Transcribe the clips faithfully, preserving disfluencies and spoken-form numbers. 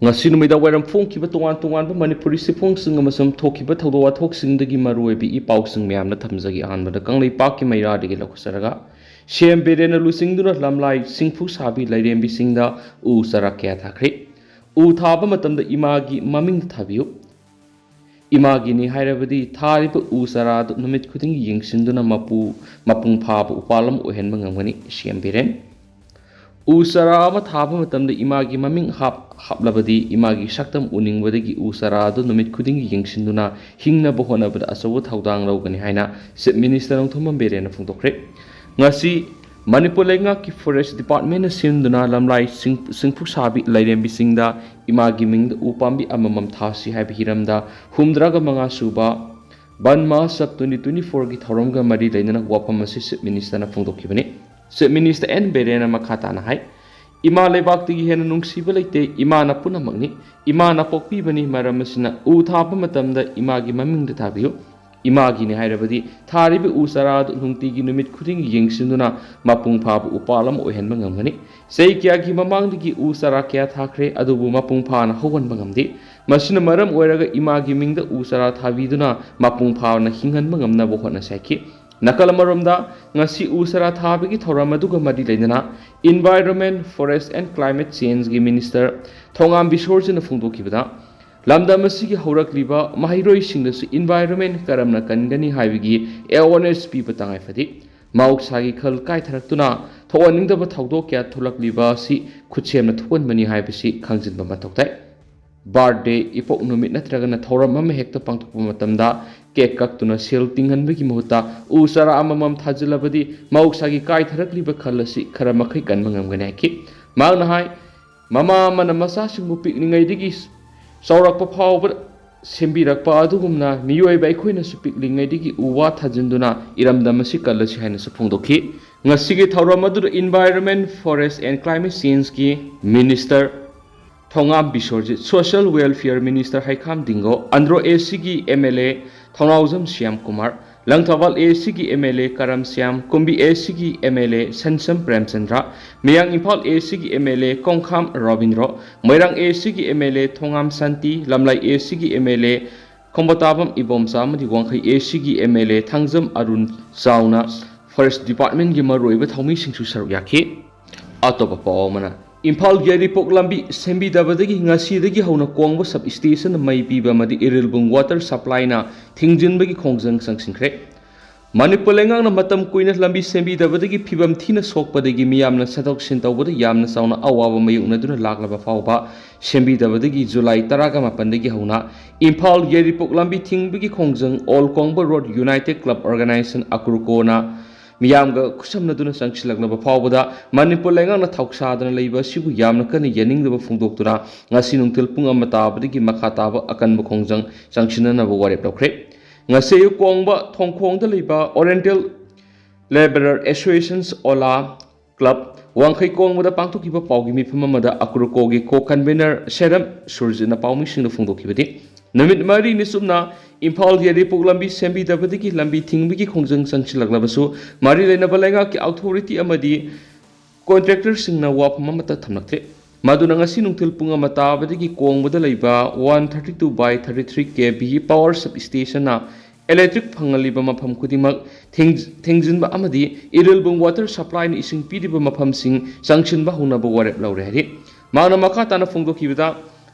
ꯉꯁꯤ ꯅꯨꯃꯤꯗꯥꯡ ꯋꯥꯏꯔꯝ ꯐꯣꯡꯈꯤꯕ ꯇꯣꯉꯥꯟ ꯇꯣꯉꯥꯟꯕ ꯃꯅꯤꯄꯨꯔꯤ ꯆꯦꯐꯣꯡꯁꯤꯡ ꯑꯃꯁꯨꯡ ꯊꯣꯛꯈꯤꯕ ꯊꯧꯗꯣꯛ ꯋꯥꯊꯣꯛꯁꯤꯡꯗꯒꯤ ꯃꯔꯨꯑꯣꯏꯕ ꯏ ꯄꯥꯎꯁꯤꯡ ꯃꯌꯥꯝꯅ ꯊꯝꯖꯒꯦ꯫ ꯑꯍꯥꯟꯕꯗ ꯀꯪꯂꯩꯄꯥꯛꯀꯤ ꯃꯩꯔꯥꯗꯒꯤ ꯂꯧꯈꯠꯆꯔꯒ, ꯁꯤ ꯑꯦꯝ ꯕꯤꯔꯦꯟꯅ ꯂꯨꯆꯤꯡꯗꯨꯅ ꯂꯝꯂꯥꯏ ꯁꯤꯡꯐꯨ ꯁꯥꯕꯤ ꯂꯥꯏꯔꯦꯝꯕꯤꯁꯤꯡꯗ ꯎ ꯆꯥꯔꯥ ꯀꯌꯥ ꯊꯥꯈ꯭ꯔꯦ꯫ ꯎ ꯊꯥꯕ ꯃꯇꯝꯗ ꯏꯃꯥꯒꯤ ꯃꯃꯤꯡ ꯊꯥꯕꯤꯌꯨ꯫ ꯏꯃꯥꯒꯤꯅꯤ ꯍꯥꯏꯔꯕꯗꯤ ꯊꯥꯔꯤꯕ ꯎ ꯆꯥꯔꯥꯗꯨ ꯅꯨꯃꯤꯠ ꯈꯨꯗꯤꯡꯒꯤ ꯌꯦꯡꯁꯤꯟꯗꯨꯅ ꯃꯄꯨ ꯃꯄꯨꯡ ꯐꯥꯕ ꯎꯄꯥꯜ ꯑꯃ ꯑꯣꯏꯍꯟꯕ ꯉꯝꯒꯅꯤ꯫ ꯁꯤ ꯑꯦꯝ ꯕꯤꯔꯦꯟ꯫ ꯎ ꯆꯥꯔꯥ ꯑꯃ ꯊꯥꯕ ꯃꯇꯝꯗ ꯏꯃꯥꯒꯤ ꯃꯃꯤꯡ ꯍꯥꯞ ꯍꯥꯞꯂꯕꯗꯤ ꯏꯃꯥꯒꯤ ꯁꯛꯇꯝ ꯎꯅꯤꯡꯕꯗꯒꯤ ꯎ ꯆꯥꯔꯥ ꯑꯗꯨ ꯅꯨꯃꯤꯠ ꯈꯨꯗꯤꯡꯒꯤ ꯌꯦꯡꯁꯤꯟꯗꯨꯅ ꯍꯤꯡꯅꯕ ꯍꯣꯠꯅꯕꯗ ꯑꯆꯧꯕ ꯊꯧꯗꯥꯡ ꯂꯧꯒꯅꯤ ꯍꯥꯏꯅ ꯆꯤꯐ ꯃꯤꯅꯤꯁꯇꯔ ꯅꯣꯡꯊꯣꯝꯕꯝ ꯕꯤꯔꯦꯟꯅ ꯐꯣꯡꯗꯣꯛꯈ꯭ꯔꯦ꯫ ꯉꯁꯤ ꯃꯅꯤꯄꯨꯔ ꯂꯩꯉꯥꯛꯀꯤ ꯐꯣꯔꯦꯁ ꯗꯤꯄꯥꯔꯠꯃꯦꯟꯅ ꯁꯤꯟꯗꯨꯅ ꯂꯝꯂꯥꯏ ꯁꯤꯡ ꯁꯤꯡꯐꯨ ꯁꯥꯕꯤ ꯂꯥꯏꯔꯦꯝꯕꯤꯁꯤꯡꯗ ꯏꯃꯥꯒꯤ ꯃꯤꯡꯗ ꯎ ꯄꯥꯝꯕꯤ ꯑꯃꯃꯝ ꯊꯥꯁꯤ ꯍꯥꯏꯕ ꯍꯤꯔꯝꯗ ꯍꯨꯝꯗ꯭ꯔꯥꯒ ꯃꯉꯥ ꯁꯨꯕ ꯕꯟ ꯃꯍꯣꯠꯁꯕ ꯇ꯭ꯋꯦꯟꯇꯤ ꯇ꯭ꯋꯦꯟꯇꯤ ꯐꯣꯔꯒꯤ ꯊꯧꯔꯝꯒ ꯃꯔꯤ ꯂꯩꯅꯅ ꯋꯥꯐꯝ ꯑꯁꯤ ꯆꯤꯐ ꯃꯤꯅꯤꯁꯇꯔꯅ ꯐꯣꯡꯗꯣꯛꯈꯤꯕꯅꯤ꯫ ꯆꯤꯐ ꯃꯤꯅꯤꯁꯇꯔ ꯑꯦꯟ ꯕꯤꯔꯦꯟꯅ ꯃꯈꯥ ꯇꯥꯅ ꯍꯥꯏ, ꯏꯃꯥ ꯂꯩꯕꯥꯛꯇꯒꯤ ꯍꯦꯟꯅ ꯅꯨꯡꯁꯤꯕ ꯂꯩꯇꯦ, ꯏꯃꯥꯅ ꯄꯨꯝꯅꯃꯛꯅꯤ꯫ ꯏꯃꯥꯅ ꯄꯣꯛꯄꯤꯕꯅꯤ, ꯃꯔꯝ ꯑꯁꯤꯅ ꯎ ꯊꯥꯕ ꯃꯇꯝꯗ ꯏꯃꯥꯒꯤ ꯃꯃꯤꯡꯗ ꯊꯥꯕꯤꯌꯨ꯫ ꯏꯃꯥꯒꯤꯅꯤ ꯍꯥꯏꯔꯕꯗꯤ ꯊꯥꯔꯤꯕ ꯎ ꯆꯥꯔꯥ ꯑꯗꯨ ꯅꯨꯡꯇꯤꯒꯤ ꯅꯨꯃꯤꯠ ꯈꯨꯗꯤꯡꯒꯤ ꯌꯦꯡꯁꯤꯟꯗꯨꯅ ꯃꯄꯨꯡ ꯐꯥꯕ ꯎꯄꯥꯜ ꯑꯃ ꯑꯣꯏꯍꯟꯕ ꯉꯝꯒꯅꯤ꯫ ꯆꯍꯤ ꯀꯌꯥꯒꯤ ꯃꯃꯥꯡꯗꯒꯤ ꯎ ꯆꯥꯔꯥ ꯀꯌꯥ ꯊꯥꯈ꯭ꯔꯦ, ꯑꯗꯨꯕꯨ ꯃꯄꯨꯡ ꯐꯥꯅ ꯍꯧꯍꯟꯕ ꯉꯝꯗꯦ꯫ ꯃꯁꯤꯅ ꯃꯔꯝ ꯑꯣꯏꯔꯒ ꯏꯃꯥꯒꯤ ꯃꯤꯡꯗ ꯎ ꯆꯥꯔꯥ ꯊꯥꯕꯤꯗꯨꯅ ꯃꯄꯨꯡ ꯐꯥꯅ ꯍꯤꯡꯍꯟꯕ ꯉꯝꯅꯕ ꯍꯣꯠꯅꯁꯤ ꯍꯥꯏꯈꯤ꯫ ꯅꯥꯀꯜ ꯑꯃꯔꯣꯝꯗ, ꯉꯁꯤ ꯎ ꯆꯥꯔꯥ ꯊꯥꯕꯒꯤ ꯊꯧꯔꯝ ꯑꯗꯨꯒ ꯃꯔꯤ ꯂꯩꯅꯅ Environment, Forest and Climate Changeꯒꯤ ꯃꯤꯅꯤꯁꯇꯔ ꯊꯣꯉꯥꯝ ꯕꯤꯁꯣꯔꯖꯤꯅ ꯐꯣꯡꯗꯣꯛꯈꯤꯕꯗ, ꯂꯝꯗꯝ ꯑꯁꯤꯒꯤ ꯍꯧꯔꯛꯂꯤꯕ ꯃꯍꯩꯔꯣꯏꯁꯤꯡꯗꯁꯨ environment ꯀꯔꯝꯅ ꯀꯟꯒꯅꯤ ꯍꯥꯏꯕꯒꯤ awareness ꯄꯤꯕ ꯇꯉꯥꯏ ꯐꯗꯦ꯫ ꯃꯍꯧꯁꯥꯒꯤ ꯈꯜ ꯀꯥꯏꯊꯔꯛꯇꯨꯅ ꯊꯣꯛꯍꯟꯅꯤꯡꯗꯕ ꯊꯧꯗꯣꯛ ꯀꯌꯥ ꯊꯣꯛꯂꯛꯂꯤꯕ ꯑꯁꯤ ꯈꯨꯠꯁꯦꯝꯅ ꯊꯣꯛꯍꯟꯕꯅꯤ ꯍꯥꯏꯕꯁꯤ ꯈꯪꯖꯤꯟꯕ ꯃꯊꯧ ꯇꯥꯏ꯫ ꯕꯥꯔꯊꯗꯦ, ꯏꯄꯣꯛ ꯅꯨꯃꯤꯠ ꯅꯠꯇ꯭ꯔꯒꯅ ꯊꯧꯔꯝ ꯑꯃ ꯍꯦꯛꯇ ꯄꯥꯡꯊꯣꯛꯄ ꯃꯇꯝꯗ ꯀꯦꯛ ꯀꯛꯇꯨꯅ ꯁꯦꯜ ꯇꯤꯡꯍꯟꯕꯒꯤ ꯃꯍꯨꯠꯇ ꯎ ꯆꯥꯔꯥ ꯑꯃꯃꯝ ꯊꯥꯖꯤꯜꯂꯕꯗꯤ ꯃꯍꯧꯁꯥꯒꯤ ꯀꯥꯏꯊꯔꯛꯂꯤꯕ ꯈꯜ ꯑꯁꯤ ꯈꯔ ꯃꯈꯩ ꯀꯟꯕ ꯉꯝꯒꯅꯤ ꯍꯥꯏꯈꯤ꯫ ꯃꯍꯥꯛꯅ ꯍꯥꯏ, ꯃꯃꯥ ꯑꯃꯅ ꯃꯆꯥꯁꯤꯡꯕꯨ ꯄꯤꯛꯂꯤꯉꯩꯗꯒꯤ ꯆꯥꯎꯔꯛꯄ ꯐꯥꯎꯕ ꯁꯦꯝꯕꯤꯔꯛꯄ ꯑꯗꯨꯒꯨꯝꯅ ꯃꯤꯑꯣꯏꯕ ꯑꯩꯈꯣꯏꯅꯁꯨ ꯄꯤꯛꯂꯤꯉꯩꯗꯒꯤ ꯎ ꯋꯥ ꯊꯥꯖꯤꯟꯗꯨꯅ ꯏꯔꯝꯗꯝ ꯑꯁꯤ ꯀꯜꯂꯁꯤ ꯍꯥꯏꯅꯁꯨ ꯐꯣꯡꯗꯣꯛꯈꯤ꯫ ꯉꯁꯤꯒꯤ ꯊꯧꯔꯝ ꯑꯗꯨꯗ Environment, Forest and Climate Changeꯀꯤ minister Thongam Biswajit, Social Welfare Minister Heikham Dingo, Andro ꯑꯦꯁꯤꯒꯤ M L A Thounaojam Shyam Kumar, Langthabal A ꯁꯤꯒꯤ ꯑꯦꯝ ꯑꯦꯜ ꯑꯦ ꯀꯔꯝ ꯁ꯭ꯌꯥꯝ, ꯀꯨꯝꯕꯤ ꯑꯦ ꯁꯤꯒꯤ ꯑꯦꯝ ꯑꯦꯜ ꯑꯦ ꯁꯟꯁꯝ ꯄ꯭ꯔꯦꯝꯆꯟꯗ꯭ꯔ, ꯃꯌꯥꯡ ꯏꯝꯐꯥꯜ ꯑꯦ ꯁꯤꯒꯤ ꯑꯦꯝ ꯑꯦꯜ ꯑꯦ ꯀꯣꯡꯈꯥꯝ ꯔꯣꯕꯤꯟꯗ꯭ꯔꯣ, ꯃꯣꯏꯔꯥꯡ ꯑꯦ ꯁꯤꯒꯤ ꯑꯦꯝ ꯑꯦꯜ ꯑꯦ ꯊꯣꯉꯥꯝ ꯁꯥꯟꯇꯤ, ꯂꯝꯂꯥꯏ ꯑꯦ ꯁꯤꯒꯤ ꯑꯦꯝ ꯑꯦꯜ ꯑꯦ ꯈꯣꯝꯕꯣꯇꯥꯕꯝ ꯏꯕꯣꯝꯆꯥ ꯑꯃꯗꯤ ꯋꯥꯡꯈꯩ ꯑꯦ ꯁꯤꯒꯤ ꯑꯦꯝ ꯑꯦꯜ ꯑꯦ ꯊꯥꯡꯖꯝ ꯑꯔꯨꯟ ꯆꯥꯎꯅ ꯐꯣꯔꯦꯁ ꯗꯤꯄꯥꯔꯠꯃꯦꯟꯒꯤ ꯃꯔꯨꯑꯣꯏꯕ ꯊꯧꯃꯤꯁꯤꯡꯁꯨ ꯁꯔꯨꯛ ꯌꯥꯈꯤ꯫ ꯑꯇꯣꯞꯄ ꯄꯥꯎ ꯑꯃꯅ, ꯏꯝꯐꯥꯜ ꯌꯥꯏꯔꯤꯄꯣꯛ ꯂꯝꯕꯤ ꯁꯦꯝꯕꯤꯗꯕꯗꯒꯤ ꯉꯁꯤꯗꯒꯤ ꯍꯧꯅ ꯀꯣꯡꯕ ꯁꯕ ꯁ꯭ꯇꯦꯁꯟ ꯃꯩ ꯄꯤꯕ ꯑꯃꯗꯤ ꯏꯔꯤꯜꯕꯨꯡ ꯋꯥꯇꯔ ꯁꯄ꯭ꯂꯥꯏꯅ ꯊꯤꯡꯖꯤꯟꯕꯒꯤ ꯈꯣꯡꯖꯪ ꯆꯪꯁꯤꯟꯈ꯭ꯔꯦ꯫ ꯃꯅꯤꯄꯨꯔ ꯂꯩꯉꯥꯛꯅ ꯃꯇꯝ ꯀꯨꯏꯅ ꯂꯝꯕꯤ ꯁꯦꯝꯕꯤꯗꯕꯗꯒꯤ ꯐꯤꯕꯝ ꯊꯤꯅ ꯁꯣꯛꯄꯗꯒꯤ ꯃꯤꯌꯥꯝꯅ ꯆꯠꯊꯣꯛ ꯆꯠꯁꯤꯟ ꯇꯧꯕꯗ ꯌꯥꯝꯅ ꯆꯥꯎꯅ ꯑꯋꯥꯕ ꯃꯥꯌꯣꯛꯅꯗꯨꯅ ꯂꯥꯛꯂꯕ ꯐꯥꯎꯕ ꯁꯦꯝꯕꯤꯗꯕꯗꯒꯤ ꯖꯨꯂꯥꯏ ꯇꯔꯥꯃꯥꯄꯟꯗꯒꯤ ꯍꯧꯅ ꯏꯝꯐꯥꯜ ꯌꯥꯏꯔꯤꯄꯣꯛ ꯂꯝꯕꯤ ꯊꯤꯡꯕꯒꯤ ꯈꯣꯡꯖꯪ ꯑꯣꯜ ꯀꯣꯡꯕ ꯔꯣꯗ ꯌꯨꯅꯥꯏꯇꯦꯗ ꯀ꯭ꯂꯕ ꯑꯣꯔꯒꯅꯥꯏꯖꯦꯁꯟ ꯑꯀ꯭ꯔꯨꯀꯣꯅ ꯃꯤꯌꯥꯝꯒ ꯈꯨꯠꯁꯝꯅꯗꯨꯅ ꯆꯪꯁꯤꯜꯂꯛꯂꯕ ꯐꯥꯎꯕꯗ ꯃꯅꯤꯄꯨꯔ ꯂꯩꯉꯥꯛꯅ ꯊꯧꯁꯥꯗꯅ ꯂꯩꯕ ꯑꯁꯤꯕꯨ ꯌꯥꯝꯅ ꯀꯟꯅ ꯌꯥꯅꯤꯡꯗꯕ ꯐꯣꯡꯗꯣꯛꯇꯨꯅ ꯉꯁꯤ ꯅꯨꯡꯊꯤꯜ ꯄꯨꯡ ꯑꯃ ꯇꯥꯕꯗꯒꯤ ꯃꯈꯥ ꯇꯥꯕ ꯑꯀꯟꯕ ꯈꯣꯡꯖꯪ ꯆꯪꯁꯤꯟꯅꯅꯕ ꯋꯥꯔꯦꯞ ꯂꯧꯈ꯭ꯔꯦ꯫ ꯉꯁꯤ ꯑꯌꯨꯛ ꯀꯣꯡꯕ ꯊꯣꯡꯈꯣꯡꯗ ꯂꯩꯕ ꯑꯣꯔꯤꯌꯦꯟꯇꯦꯜ ꯂꯦꯕꯔꯔ ꯑꯦꯁꯣꯁꯤꯌꯦꯁꯟꯁ ꯑꯣꯂꯥ ꯀ꯭ꯂꯕ ꯋꯥꯡꯈꯩ ꯀꯣꯡꯕꯗ ꯄꯥꯡꯊꯣꯛꯈꯤꯕ ꯄꯥꯎꯒꯤ ꯃꯤꯐꯝ ꯑꯃꯗ ꯑꯀ꯭ꯔꯨꯀꯣꯒꯤ ꯀꯣ ꯀꯟꯚꯦꯅꯔ ꯁꯦꯔꯝ ꯁꯨꯔꯖꯤꯠꯅ ꯄꯥꯎꯃꯤꯁꯤꯡꯗ ꯐꯣꯡꯗꯣꯛꯈꯤꯕꯗꯤ, ꯅꯨꯃꯤꯠ ꯃꯔꯤꯅꯤ ꯆꯨꯞꯅ ꯏꯝꯐꯥꯜ ꯌꯥꯏꯔꯤꯄꯣꯛ ꯂꯝꯕꯤ ꯁꯦꯝꯕꯤꯗꯕꯗꯒꯤ ꯂꯝꯕꯤ ꯊꯤꯡꯕꯒꯤ ꯈꯣꯡꯖꯪ ꯆꯪꯁꯤꯜꯂꯛꯂꯕꯁꯨ ꯃꯔꯤ ꯂꯩꯅꯕ ꯂꯩꯉꯥꯛꯀꯤ ꯑꯣꯊꯣꯔꯤꯇꯤ ꯑꯃꯗꯤ ꯀꯣꯟꯇ꯭ꯔꯦꯛꯇꯔꯁꯤꯡꯅ ꯋꯥꯐꯝ ꯑꯃꯠꯇ ꯊꯝꯂꯛꯇ꯭ꯔꯦ꯫ ꯃꯗꯨꯅ ꯉꯁꯤ ꯅꯨꯡꯊꯤꯜ ꯄꯨꯡ ꯑꯃ ꯇꯥꯕꯗꯒꯤ ꯀꯣꯡꯕꯗ ꯂꯩꯕ one thirty two by thirty three K V power substation ꯅ electric ꯐꯪꯍꯜꯂꯤꯕ ꯃꯐꯝ ꯈꯨꯗꯤꯡꯃꯛ ꯊꯤꯡ-, ꯊꯤꯡꯖꯤꯟꯕ ꯑꯃꯗꯤ ꯏꯔꯤꯜꯕꯨꯡ ꯋꯥꯇꯔ ꯁꯄ꯭ꯂꯥꯏꯅ ꯏꯁꯤꯡ ꯄꯤꯔꯤꯕ ꯃꯐꯝꯁꯤꯡ ꯆꯪꯁꯤꯟꯕ ꯍꯧꯅꯕ ꯋꯥꯔꯦꯞ ꯂꯧꯔꯦ ꯍꯥꯏꯔꯤ꯫ ꯃꯍꯥꯛꯅ ꯃꯈꯥ ꯇꯥꯅ ꯐꯣꯡꯗꯣꯛꯈꯤꯕꯗ,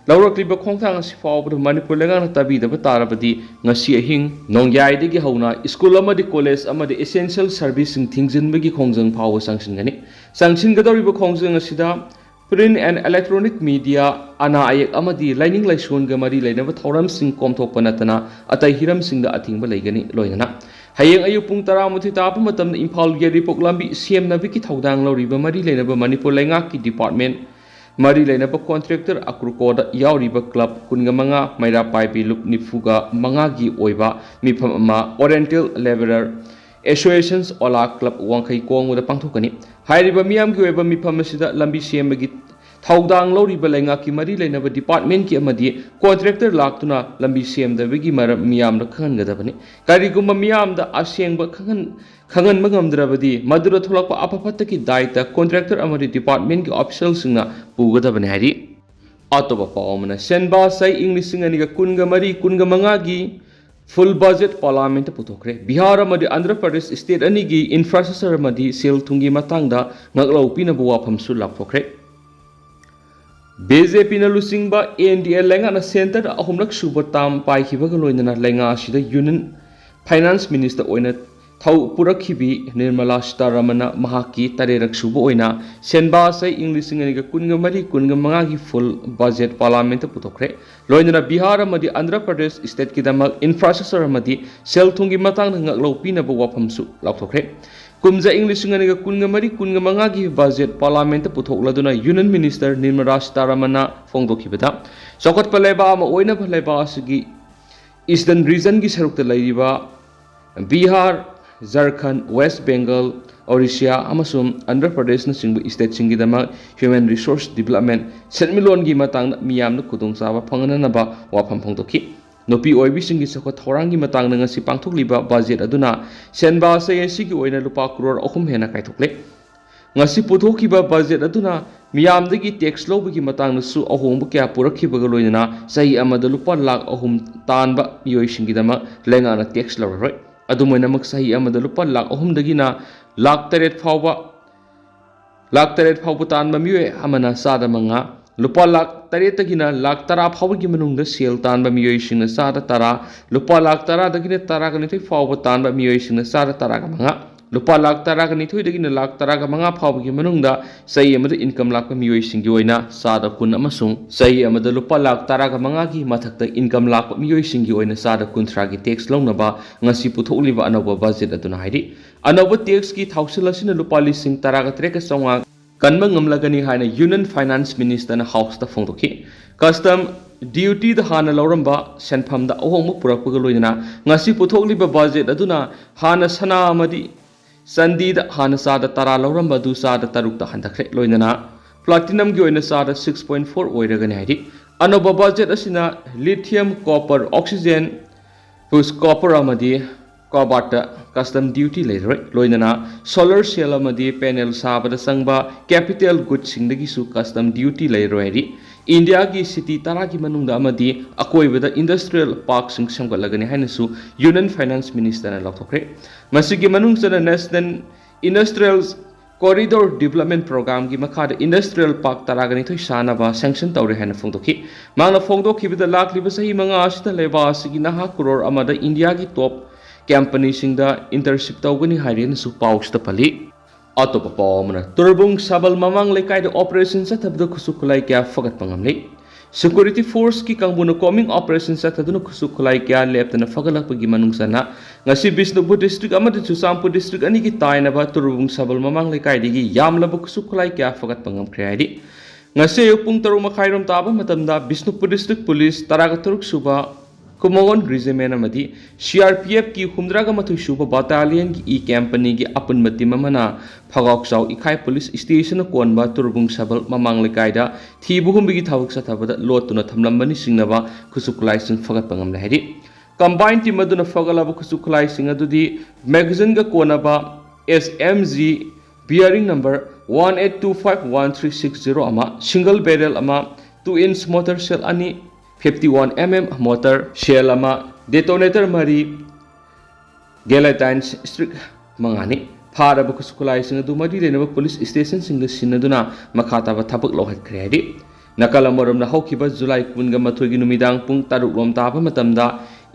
ꯂꯧꯔꯛꯂꯤꯕ ꯈꯣꯡꯊꯥꯡ ꯑꯁꯤ ꯐꯥꯎꯕꯗ ꯃꯅꯤꯄꯨꯔ ꯂꯩꯉꯥꯛꯅ ꯇꯥꯕꯤꯗꯕ ꯇꯥꯔꯕꯗꯤ ꯉꯁꯤ ꯑꯍꯤꯡ ꯅꯣꯡꯌꯥꯏꯗꯒꯤ ꯍꯧꯅ ꯁ꯭ꯀꯨꯜ ꯑꯃꯗꯤ ꯀꯣꯂꯦꯖ ꯑꯃꯗꯤ essential service ꯁꯤꯡ ꯊꯤꯡꯖꯤꯟꯕꯒꯤ ꯈꯣꯡꯖꯪ ꯐꯥꯎꯕ ꯆꯪꯁꯤꯟꯒꯅꯤ꯫ ꯆꯪꯁꯤꯟꯒꯗꯧꯔꯤꯕ ꯈꯣꯡꯖꯪ ꯑꯁꯤꯗ print and electronic media, ꯑꯅꯥ ꯑꯌꯦꯛ ꯑꯃꯗꯤ ꯂꯥꯏꯅꯤꯡ ꯂꯥꯏꯁꯣꯟꯒ ꯃꯔꯤ ꯂꯩꯅꯕ ꯊꯧꯔꯝꯁꯤꯡ ꯀꯣꯝꯊꯣꯛꯄ ꯅꯠꯇꯅ ꯑꯇꯩ ꯍꯤꯔꯝꯁꯤꯡꯗ ꯑꯊꯤꯡꯕ ꯂꯩꯒꯅꯤ꯫ ꯂꯣꯏꯅꯅ ꯍꯌꯦꯡ ꯑꯌꯨꯛ ꯄꯨꯡ ꯇꯔꯥꯃꯥꯊꯣꯏ ꯇꯥꯕ ꯃꯇꯝꯗ ꯏꯝꯐꯥꯜ ꯌꯥꯏꯔꯤꯄꯣꯛ ꯂꯝꯕꯤ ꯁꯦꯝꯅꯕꯒꯤ ꯊꯧꯗꯥꯡ ꯂꯧꯔꯤꯕ ꯃꯔꯤ ꯂꯩꯅꯕ ꯃꯅꯤꯄꯨꯔ ꯂꯩꯉꯥꯛꯀꯤ ꯗꯤꯄꯥꯔꯠꯃꯦꯟ, ꯃꯔꯤ ꯂꯩꯅꯕ ꯀꯣꯟꯇ꯭ꯔꯦꯛꯇꯔ ꯑꯀ꯭ꯔꯨꯀꯣꯗ ꯌꯥꯎꯔꯤꯕ ꯀ꯭ꯂꯕ ꯀꯨꯟꯒ ꯃꯉꯥ, ꯃꯩꯔꯥ ꯄꯥꯏꯕꯤ ꯂꯨꯞ ꯅꯤꯐꯨꯒ ꯃꯉꯥꯒꯤ ꯑꯣꯏꯕ ꯃꯤꯐꯝ ꯑꯃ ꯑꯣꯔꯤꯌꯦꯟꯇꯦꯜ ꯂꯦꯕꯔꯔ ꯑꯦꯁꯣꯁꯤꯌꯦꯁꯟꯁ ꯑꯣꯂꯥ ꯀ꯭ꯂꯕ ꯋꯥꯡꯈꯩ ꯀꯣꯡꯕꯗ ꯄꯥꯡꯊꯣꯛꯀꯅꯤ꯫ ꯍꯥꯏꯔꯤꯕ ꯃꯤꯌꯥꯝꯒꯤ ꯑꯣꯏꯕ ꯃꯤꯐꯝ ꯑꯁꯤꯗ ꯂꯝꯕꯤ ꯁꯦꯝꯕꯒꯤ ꯊꯧꯗꯥꯡ ꯂꯧꯔꯤꯕ ꯂꯩꯉꯥꯛꯀꯤ ꯃꯔꯤ ꯂꯩꯅꯕ departmentꯀꯤ ꯑꯃꯗꯤ contractor ꯂꯥꯛꯇꯨꯅ ꯂꯝꯕꯤ ꯁꯦꯝꯗꯕꯒꯤ ꯃꯔꯝ ꯃꯤꯌꯥꯝꯗ ꯈꯪꯍꯟꯒꯗꯕꯅꯤ꯫ ꯀꯔꯤꯒꯨꯝꯕ ꯃꯤꯌꯥꯝꯗ ꯑꯁꯦꯡꯕ ꯈꯪꯍꯟ-, ꯈꯪꯍꯟꯕ ꯉꯝꯗ꯭ꯔꯕꯗꯤ ꯃꯗꯨꯗ ꯊꯣꯛꯂꯛꯄ ꯑꯐ ꯐꯠꯇꯒꯤ ꯗꯥꯏꯇ contractor ꯑꯃꯗꯤ departmentꯀꯤ officialꯁꯤꯡꯅ ꯄꯨꯒꯗꯕꯅꯤ ꯍꯥꯏꯔꯤ꯫ ꯑꯇꯣꯞꯄ ꯄꯥꯎ ꯑꯃꯅ, ꯁꯦꯟꯕꯥ ꯆꯍꯤ ꯏꯪ ꯂꯤꯁꯤꯡ ꯑꯅꯤꯒ ꯀꯨꯟꯒ ꯃꯔꯤ ꯀꯨꯟꯒ ꯃꯉꯥꯒꯤ full budget parliamentꯇ ꯄꯨꯊꯣꯛꯈ꯭ꯔꯦ꯫ ꯕꯤꯍꯥꯔ ꯑꯃꯗꯤ ꯑꯟꯙ꯭ꯔ ꯄ꯭ꯔꯗꯦꯁ state ꯑꯅꯤꯒꯤ infrastructure ꯑꯃꯗꯤ ꯁꯦꯜ ꯊꯨꯝꯒꯤ ꯃꯇꯥꯡꯗ ꯉꯛꯂꯧ ꯄꯤꯅꯕ ꯋꯥꯐꯝꯁꯨ ꯂꯥꯎꯊꯣꯛꯈ꯭ꯔꯦ꯫ ꯕꯤ ꯖꯦ ꯄꯤꯅ ꯂꯨꯆꯤꯡꯕ ꯑꯦꯟ ꯗꯤ ꯑꯦ ꯂꯩꯉꯥꯛꯅ centreꯗ ꯑꯍꯨꯝꯂꯛ ꯁꯨꯕ term ꯄꯥꯏꯈꯤꯕꯒ ꯂꯣꯏꯅꯅ ꯂꯩꯉꯥꯛ ꯑꯁꯤꯗ Union Finance Minister ꯑꯣꯏꯅ ꯊꯧ ꯄꯨꯔꯛꯈꯤꯕꯤ ꯅꯤꯔꯃꯂꯥ ꯁꯤꯇꯥꯔꯥꯃꯟꯅ ꯃꯍꯥꯛꯀꯤ ꯇꯔꯦꯠꯔꯛ ꯁꯨꯕ ꯑꯣꯏꯅ ꯁꯦꯟꯕꯥ ꯆꯍꯤ ꯏꯪ ꯂꯤꯁꯤꯡ ꯑꯅꯤꯒ ꯀꯨꯟꯒ ꯃꯔꯤ ꯀꯨꯟꯒ ꯃꯉꯥꯒꯤ full budget parliamentꯇ ꯄꯨꯊꯣꯛꯈ꯭ꯔꯦ꯫ ꯂꯣꯏꯅꯅ ꯕꯤꯍꯥꯔ ꯑꯃꯗꯤ ꯑꯟꯙ꯭ꯔ ꯄ꯭ꯔꯗꯦꯁ stateꯀꯤꯗꯃꯛ infrastructure ꯑꯃꯗꯤ ꯁꯦꯜ ꯊꯨꯝꯒꯤ ꯃꯇꯥꯡꯗ ꯉꯛꯂꯧ ꯄꯤꯅꯕ ꯋꯥꯐꯝꯁꯨ ꯂꯥꯎꯊꯣꯛꯈ꯭ꯔꯦ꯫ ꯀꯨꯝꯖꯥ ꯏꯪ ꯂꯤꯁꯤꯡ ꯑꯅꯤꯒ ꯀꯨꯟꯒ ꯃꯔꯤ ꯀꯨꯟꯒ ꯃꯉꯥꯒꯤ budget parliamentꯇ ꯄꯨꯊꯣꯛꯂꯗꯨꯅ Union Minister ꯅꯤꯔꯃꯂꯥ ꯁꯤꯇꯥꯔꯥꯃꯟꯅ ꯐꯣꯡꯗꯣꯛꯈꯤꯕꯗ, ꯆꯥꯎꯈꯠꯄ ꯂꯩꯕꯥꯛ ꯑꯃ ꯑꯣꯏꯅꯕ ꯂꯩꯕꯥꯛ ꯑꯁꯤꯒꯤ Eastern regionꯒꯤ ꯁꯔꯨꯛꯇ ꯂꯩꯔꯤꯕ ꯕꯤꯍꯥꯔ, ꯖꯔꯈꯟ, ꯋꯦꯁ ꯕꯦꯡꯒꯜ, ꯑꯣꯔꯤꯁꯤꯌꯥ ꯑꯃꯁꯨꯡ ꯑꯟꯙ꯭ꯔ ꯄ꯭ꯔꯗꯦꯁꯅꯆꯤꯡꯕ stateꯁꯤꯡꯒꯤꯗꯃꯛ human resource development ꯁꯦꯟꯃꯤꯠꯂꯣꯟꯒꯤ ꯃꯇꯥꯡꯗ ꯃꯤꯌꯥꯝꯅ ꯈꯨꯗꯣꯡꯆꯥꯕ ꯐꯪꯍꯟꯅꯅꯕ ꯋꯥꯐꯝ ꯐꯣꯡꯗꯣꯛꯈꯤ꯫ ꯅꯨꯄꯤ ꯑꯣꯏꯕꯤꯁꯤꯡꯒꯤ ꯆꯥꯎꯈꯠ ꯊꯧꯔꯥꯡꯒꯤ ꯃꯇꯥꯡꯗ ꯉꯁꯤ ꯄꯥꯡꯊꯣꯛꯂꯤꯕ budget ꯑꯗꯨꯅ ꯁꯦꯟꯕꯥ ꯆꯍꯤ ꯑꯁꯤꯒꯤ ꯑꯣꯏꯅ ꯂꯨꯄꯥ ꯀ꯭ꯔꯣꯔ ꯑꯍꯨꯝ ꯍꯦꯟꯅ ꯀꯥꯏꯊꯣꯛꯂꯦ꯫ ꯉꯁꯤ ꯄꯨꯊꯣꯛꯈꯤꯕ budget ꯑꯗꯨꯅ ꯃꯤꯌꯥꯝꯗꯒꯤ tax ꯂꯧꯕꯒꯤ ꯃꯇꯥꯡꯗꯁꯨ ꯑꯍꯣꯡꯕ ꯀꯌꯥ ꯄꯨꯔꯛꯈꯤꯕꯒ ꯂꯣꯏꯅꯅ ꯆꯍꯤ ꯑꯃꯗ ꯂꯨꯄꯥ ꯂꯥꯈ ꯑꯍꯨꯝ ꯇꯥꯟꯕ ꯃꯤꯑꯣꯏꯁꯤꯡꯒꯤꯗꯃꯛ ꯂꯩꯉꯥꯛꯅ tax ꯂꯧꯔꯔꯣꯏ꯫ ꯑꯗꯨꯝ ꯑꯣꯏꯅꯃꯛ ꯆꯍꯤ ꯑꯃꯗ ꯂꯨꯄꯥ ꯂꯥꯈ ꯑꯍꯨꯝꯗꯒꯤꯅ ꯂꯥꯈ ꯇꯔꯦꯠ ꯐꯥꯎꯕ, ꯂꯥꯈ ꯇꯔꯦꯠ ꯐꯥꯎꯕ ꯇꯥꯟꯕ ꯃꯤꯑꯣꯏ ꯑꯃꯅ ꯆꯥꯗ ꯃꯉꯥ, ꯂꯨꯄꯥ ꯂꯥꯈ ꯇꯔꯦꯠꯇꯒꯤꯅ ꯂꯥꯈ ꯇꯔꯥ ꯐꯥꯎꯕꯒꯤ ꯃꯅꯨꯡꯗ ꯁꯦꯜ ꯇꯥꯟꯕ ꯃꯤꯑꯣꯏꯁꯤꯡꯅ ꯆꯥꯗ ꯇꯔꯥ, ꯂꯨꯄꯥ ꯂꯥꯈ ꯇꯔꯥꯗꯒꯤꯅ ꯇꯔꯥꯒ ꯅꯤꯊꯣꯏ ꯐꯥꯎꯕ ꯇꯥꯟꯕ ꯃꯤꯑꯣꯏꯁꯤꯡꯅ ꯆꯥꯗ ꯇꯔꯥꯒ ꯃꯉꯥ, ꯂꯨꯄꯥ ꯂꯥꯈ ꯇꯔꯥꯒ ꯅꯤꯊꯣꯏꯗꯒꯤꯅ ꯂꯥꯈ ꯇꯔꯥꯒ ꯃꯉꯥ ꯐꯥꯎꯕꯒꯤ ꯃꯅꯨꯡꯗ ꯆꯍꯤ ꯑꯃꯗ income ꯂꯥꯛꯄ ꯃꯤꯑꯣꯏꯁꯤꯡꯒꯤ ꯑꯣꯏꯅ ꯆꯥꯗ ꯀꯨꯟ ꯑꯃꯁꯨꯡ ꯆꯍꯤ ꯑꯃꯗ ꯂꯨꯄꯥ ꯂꯥꯈ ꯇꯔꯥꯒ ꯃꯉꯥꯒꯤ ꯃꯊꯛꯇ income ꯂꯥꯛꯄ ꯃꯤꯑꯣꯏꯁꯤꯡꯒꯤ ꯑꯣꯏꯅ ꯆꯥꯗ ꯀꯨꯟꯊ꯭ꯔꯥꯒꯤ tax ꯂꯧꯅꯕ ꯉꯁꯤ ꯄꯨꯊꯣꯛꯂꯤꯕ ꯑꯅꯧꯕ budget ꯑꯗꯨꯅ ꯍꯥꯏꯔꯤ꯫ ꯑꯅꯧꯕ taxꯀꯤ ꯊꯧꯁꯤꯜ ꯑꯁꯤꯅ ꯂꯨꯄꯥ ꯂꯤꯁꯤꯡ ꯇꯔꯥꯒ ꯇꯔꯦꯠꯀ ꯆꯥꯝꯃꯉꯥ ꯀꯟꯕ ꯉꯝꯂꯒꯅꯤ ꯍꯥꯏꯅ Union Finance Ministerꯅ Houseꯇ ꯐꯣꯡꯗꯣꯛꯈꯤ꯫ Custom dutyꯗ ꯍꯥꯟꯅ ꯂꯧꯔꯝꯕ ꯁꯦꯟꯐꯝꯗ ꯑꯍꯣꯡꯕ ꯄꯨꯔꯛꯄꯒ ꯂꯣꯏꯅꯅ ꯉꯁꯤ ꯄꯨꯊꯣꯛꯂꯤꯕ budget ꯑꯗꯨꯅ ꯍꯥꯟꯅ ꯁꯅꯥ ꯑꯃꯗꯤ ꯆꯥꯟꯗꯤꯗ ꯍꯥꯟꯅ ꯆꯥꯗ ꯇꯔꯥ ꯂꯧꯔꯝꯕ ꯑꯗꯨ ꯆꯥꯗ ꯇꯔꯨꯛꯇ ꯍꯟꯊꯈ꯭ꯔꯦ꯫ ꯂꯣꯏꯅꯅ ꯄ꯭ꯂꯥꯇꯤꯅꯝꯒꯤ ꯑꯣꯏꯅ ꯆꯥꯗ ꯁꯤꯛꯁ ꯄꯣꯏꯟ ꯐꯣꯔ ꯑꯣꯏꯔꯒꯅꯤ ꯍꯥꯏꯔꯤ꯫ ꯑꯅꯧꯕ ꯕꯖꯦꯠ ꯑꯁꯤꯅ ꯂꯤꯊꯤꯌꯝ, ꯀꯣꯄꯔ, ꯑꯣꯛꯁꯤꯖꯦꯟ, ꯄꯨꯁ ꯀꯣꯄꯔ ꯑꯃꯗꯤ ꯀꯣꯕꯥꯜꯠꯇ ꯀꯁꯇꯝ ꯗ꯭ꯌꯨꯇꯤ ꯂꯩꯔꯔꯣꯏ꯫ ꯂꯣꯏꯅꯅ ꯁꯣꯂꯔ ꯁꯦꯜ ꯑꯃꯗꯤ ꯄꯦꯅꯦꯜ ꯁꯥꯕꯗ ꯆꯪꯕ ꯀꯦꯄꯤꯇꯦꯜ ꯒꯨꯗꯁꯤꯡꯗꯒꯤꯁꯨ ꯀꯁꯇꯝ ꯗ꯭ꯌꯨꯇꯤ ꯂꯩꯔꯔꯣꯏ ꯍꯥꯏꯔꯤ꯫ ꯏꯟꯗꯤꯌꯥꯒꯤ ꯁꯤꯇꯤ ꯇꯔꯥꯒꯤ ꯃꯅꯨꯡꯗ ꯑꯃꯗꯤ ꯑꯀꯣꯏꯕꯗ ꯏꯟꯗꯁꯇ꯭ꯔꯤꯌꯦꯜ ꯄꯥꯔꯛꯁꯤꯡ ꯁꯦꯝꯒꯠꯂꯒꯅꯤ ꯍꯥꯏꯅꯁꯨ ꯌꯨꯅꯤꯌꯟ ꯐꯥꯏꯅꯥꯟꯁ ꯃꯤꯅꯤꯁꯇꯔꯅ ꯂꯥꯎꯊꯣꯛꯈ꯭ꯔꯦ꯫ ꯃꯁꯤꯒꯤ ꯃꯅꯨꯡ ꯆꯟꯅ ꯅꯦꯁꯅꯦꯜ ꯏꯟꯗꯁꯇ꯭ꯔꯤꯌꯦꯜ ꯀꯣꯔꯤꯗꯣꯔ ꯗꯤꯕꯂꯞꯃꯦꯟ ꯄ꯭ꯔꯣꯒ꯭ꯔꯥꯝꯒꯤ ꯃꯈꯥꯗ ꯏꯟꯗꯁꯇ꯭ꯔꯤꯌꯦꯜ ꯄꯥꯔꯛ ꯇꯔꯥꯒ ꯅꯤꯊꯣꯏ ꯁꯥꯅꯕ ꯁꯦꯡꯁꯟ ꯇꯧꯔꯦ ꯍꯥꯏꯅ ꯐꯣꯡꯗꯣꯛꯈꯤ꯫ ꯃꯍꯥꯛꯅ ꯐꯣꯡꯗꯣꯛꯈꯤꯕꯗ ꯂꯥꯛꯂꯤꯕ ꯆꯍꯤ ꯃꯉꯥ ꯑꯁꯤꯗ ꯂꯩꯕꯥꯛ ꯑꯁꯤꯒꯤ ꯅꯍꯥ ꯀ꯭ꯔꯣꯔ ꯑꯃꯗ ꯏꯟꯗꯤꯌꯥꯒꯤ ꯇꯣꯞ ꯀꯝꯄꯅꯤꯁꯤꯡꯗ ꯏꯟꯇꯔꯟꯁꯤꯞ ꯇꯧꯒꯅꯤ ꯍꯥꯏꯔꯦꯅꯁꯨ ꯄꯥꯎꯁꯤꯗ ꯄꯜꯂꯤ꯫ ꯑꯇꯣꯞꯄ ꯄꯥꯎ ꯑꯃꯅ, ꯇꯨꯔꯕꯨꯡ ꯁꯕꯜ ꯃꯃꯥꯡ ꯂꯩꯀꯥꯏꯗ ꯑꯣꯄꯔꯦꯁꯟ ꯆꯠꯊꯕꯗ ꯈꯨꯠꯁꯨ ꯈꯨꯠꯂꯥꯏ ꯀꯌꯥ ꯐꯒꯠꯄ ꯉꯝꯂꯤ꯫ ꯁꯦꯀ꯭ꯌꯨꯔꯤꯇꯤ ꯐꯣꯔꯁꯀꯤ ꯀꯥꯡꯕꯨꯅ ꯀꯣꯝꯕꯤꯡ ꯑꯣꯄꯔꯦꯁꯟ ꯆꯠꯊꯗꯨꯅ ꯈꯨꯠꯁꯨ ꯈꯨꯠꯂꯥꯏ ꯀꯌꯥ ꯂꯦꯞꯇꯅ ꯐꯒꯠꯂꯛꯄꯒꯤ ꯃꯅꯨꯡ ꯆꯟꯅ ꯉꯁꯤ ꯕꯤꯁꯅꯨꯄꯨꯔ ꯗꯤꯁꯇ꯭ꯔꯤꯛ ꯑꯃꯗꯤ ꯆꯨꯔꯆꯥꯟꯄꯨꯔ ꯗꯤꯁꯇ꯭ꯔꯤꯛ ꯑꯅꯤꯒꯤ ꯇꯥꯏꯅꯕ ꯇꯨꯔꯕꯨꯡ ꯁꯕꯜ ꯃꯃꯥꯡ ꯂꯩꯀꯥꯏꯗꯒꯤ ꯌꯥꯝꯂꯕ ꯈꯨꯠꯁꯨ ꯈꯨꯠꯂꯥꯏ ꯀꯌꯥ ꯐꯒꯠꯄ ꯉꯝꯈ꯭ꯔꯦ ꯍꯥꯏꯔꯤ꯫ ꯉꯁꯤ ꯑꯌꯨꯛ ꯄꯨꯡ ꯇꯔꯨꯛ ꯃꯈꯥꯏꯔꯣꯝ ꯇꯥꯕ ꯃꯇꯝꯗ ꯕꯤꯁꯅꯨꯄꯨꯔ ꯗꯤꯁꯇ꯭ꯔꯤꯛ ꯄꯨꯂꯤꯁ ꯇꯔꯥꯒ ꯇꯔꯨꯛ ꯁꯨꯕ ꯀꯨꯃꯣꯟ ꯔꯤꯖꯤꯃꯦꯟ ꯑꯃꯗꯤ ꯁꯤ ꯑꯥꯔ ꯄꯤ ꯑꯦꯐꯀꯤ ꯍꯨꯝꯗ꯭ꯔꯥꯒ ꯃꯥꯊꯣꯏ ꯁꯨꯕ ꯕꯥꯇꯥꯂꯤꯌꯟꯒꯤ ꯏ ꯀꯝꯄꯅꯤꯒꯤ ꯑꯄꯨꯟꯕ ꯇꯤꯝ ꯑꯃꯅ ꯐꯒꯥꯎꯆꯥꯎ ꯏꯈꯥꯏ ꯄꯨꯂꯤꯁ ꯁ꯭ꯇꯦꯁꯟꯅ ꯀꯣꯟꯕ ꯇꯨꯔꯕꯨꯡ ꯁꯕꯜ ꯃꯃꯥꯡ ꯂꯩꯀꯥꯏꯗ ꯊꯤꯕ ꯍꯨꯝꯕꯒꯤ ꯊꯕꯛ ꯆꯠꯊꯕꯗ ꯂꯣꯠꯇꯨꯅ ꯊꯝꯂꯝꯕꯅꯤ ꯆꯤꯡꯅꯕ ꯈꯨꯠꯁꯨ ꯈꯨꯠꯂꯥꯏꯁꯤꯡ ꯐꯒꯠꯄ ꯉꯝꯂꯦ ꯍꯥꯏꯔꯤ꯫ ꯀꯝꯕꯥꯏꯟ ꯇꯤꯝ ꯑꯗꯨꯅ ꯐꯒꯠꯂꯕ ꯈꯨꯠꯁꯨ ꯈꯨꯠꯂꯥꯏꯁꯤꯡ ꯑꯗꯨꯗꯤ ꯃꯦꯒꯥꯖꯤꯟꯒ ꯀꯣꯟꯅꯕ S M G bearing number one eight two five one three six zero ꯑꯃ, ꯁꯤꯡꯒꯜ ꯕꯦꯔꯦꯜ ꯑꯃ, ꯇꯨ ꯏꯟꯆ ꯃꯣꯇꯔ ꯁꯦꯜ ꯑꯅꯤ, fifty one M M mortar shell ꯑꯃ, ꯗꯦꯇꯣꯅꯦꯇꯔ ꯃꯔꯤ, ꯒꯦꯂꯦꯇꯥꯏꯟ ꯁ꯭ꯇꯤꯛ ꯃꯉꯥꯅꯤ꯫ ꯐꯥꯔꯕ ꯈꯨꯠꯁꯨ ꯈꯨꯠꯂꯥꯏꯁꯤꯡ ꯑꯗꯨ ꯃꯔꯤ ꯂꯩꯅꯕ ꯄꯨꯂꯤꯁ ꯁ꯭ꯇꯦꯁꯟꯁꯤꯡꯗ ꯁꯤꯟꯅꯗꯨꯅ ꯃꯈꯥ ꯇꯥꯕ ꯊꯕꯛ ꯂꯧꯈꯠꯈ꯭ꯔꯦ ꯍꯥꯏꯔꯤ꯫ ꯅꯥꯀꯜ ꯑꯃꯔꯣꯝꯗ, ꯍꯧꯈꯤꯕ ꯖꯨꯂꯥꯏ ꯀꯨꯟꯒ ꯃꯥꯊꯣꯏꯒꯤ ꯅꯨꯃꯤꯗꯥꯡ ꯄꯨꯡ ꯇꯔꯨꯛ ꯂꯣꯝ ꯇꯥꯕ ꯃꯇꯝꯗ